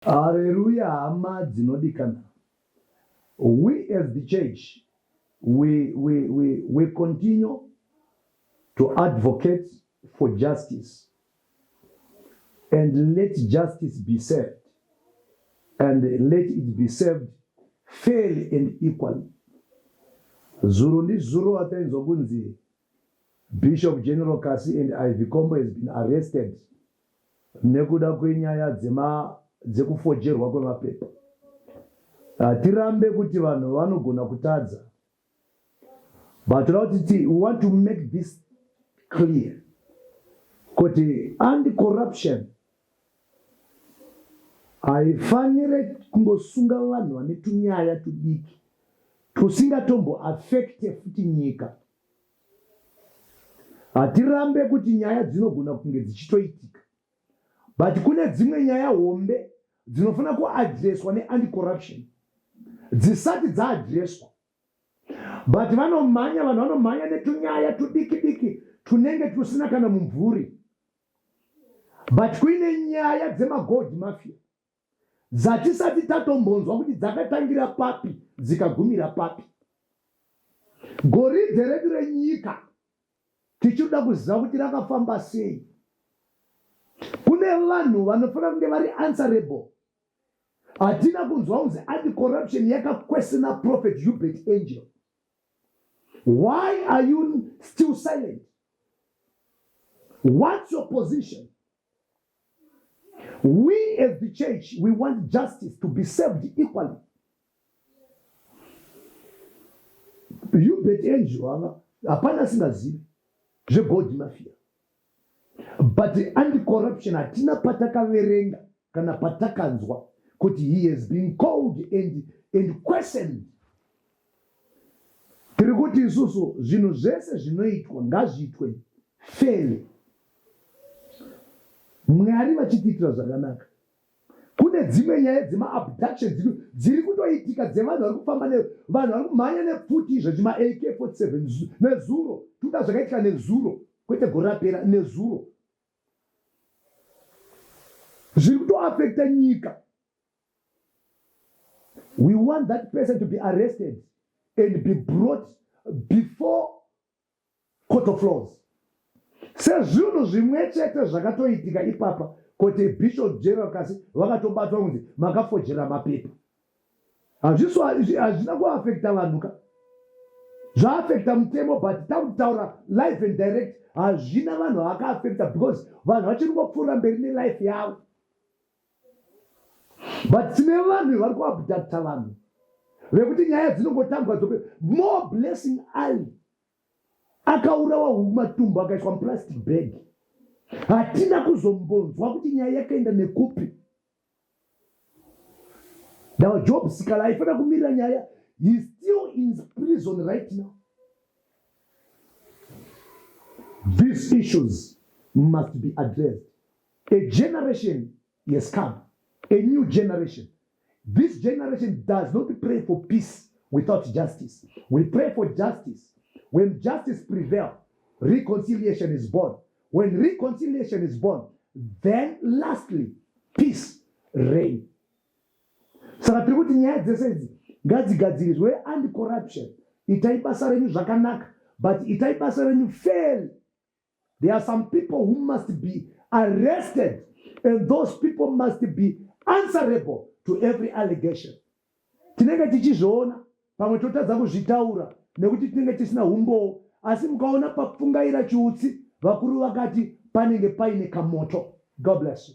Hareruya hama dzinodikana. We as the church we, we, we, we continue to advocate for justice and let justice be served and let it be served fairly and equally. Zuro ndizuro atainzwa kunzi Bishop General Kasi and Ivy Kombo has been arrested nekuda kwenyaya dzekufojerwa kwemapepa. Hatirambe kuti vanhu vanogona kutadza but toda kuti we want to make this clear kuti anti-corruption haifanire kungosunga vanhu vane tunyaya tudiki tusingatomboafekte futi nyika. Hatirambe kuti nyaya dzinogona kunge dzichitoitika but kune dzimwe nyaya hombe dzinofanira kuadreswa neanti-corruption dzisati dzaadreswa but vanomhanya vanhu vanomhanya netunyaya tudiki diki tunenge tusina kana mumvuri but kuine nyaya dzemagold mafia dzatisati tatombonzwa kuti dzakatangira papi dzikagumira papi. Goridhe redu renyika tichirikuda kuziva kuti rakafamba sei. Kune vanhu vanofanira kunge vari answerable. Hatina kunzwa kunzi anti-corruption yakakwesena Prophet Hubert Angel. Why are you still silent? What's your position? We as the church, we want justice to be served equally. Hubert Angel ava hapana asingazivi zvegold mafia but anti-corruption hatina patakaverenga kana patakanzwa kuti he has been called and questioned. Tiri kuti isusu zvinhu zvese zvinoitwa ngazviitwe fairly. Mwari vachitiitira zvakanaka. Kune dzimwe nyaya dzemaabduction dziri kutoitika dzevanhu vari kufamba nevanhu vari kumhanya nepfuti izvezvi maAK47 nezuro. Tikuda zvakaitika nezuro kwete gore rapera nezuro. Zviri kutoafekta nyika. We want that person to be arrested and be brought before court of laws. Sezvinhu zvimwe chete zvakatoitika ipapa kuti Bishop General Kasi vakatobatwa kunzi makafojera mapepa. Hazvina kuafekta vanhu ka. Zvaafekta mutemo but takutaura live and direct hazvina vanhu vakaafekta because vanhu vachiri kungopfuurira mberi nelife yavo. But tine vanhu vari kuabducta vanhu vekuti nyaya dzinongotambwa dzope. More Blessing Ali akaurawa matumbu akaiswa muplastic bag. Hatina kuzombonzwa kuti nyaya yakaenda nekupi. Now Job Sikhala aifanira kumirira nyaya. He is still in prison right now. These issues must be addressed. A generation has come, a new generation. This generation does not pray for peace without justice. We pray for justice. When justice prevails, reconciliation is born. When reconciliation is born, then lastly, peace reign. Saka tiri kuti nyaya dzese idzi ngadzigadziriswe. Anti-corruption, itai basa renyu zvakanaka, but itai basa renyu fairly. There are some people who must be arrested and those people must be answerable to every allegation. Tinenge tichizviona pamwe totadza kuzvitaura nekuti tinenge tisina humbowo, asi mukaona papfungaira chiutsi vakuru vakati panenge paine kamoto. God bless you.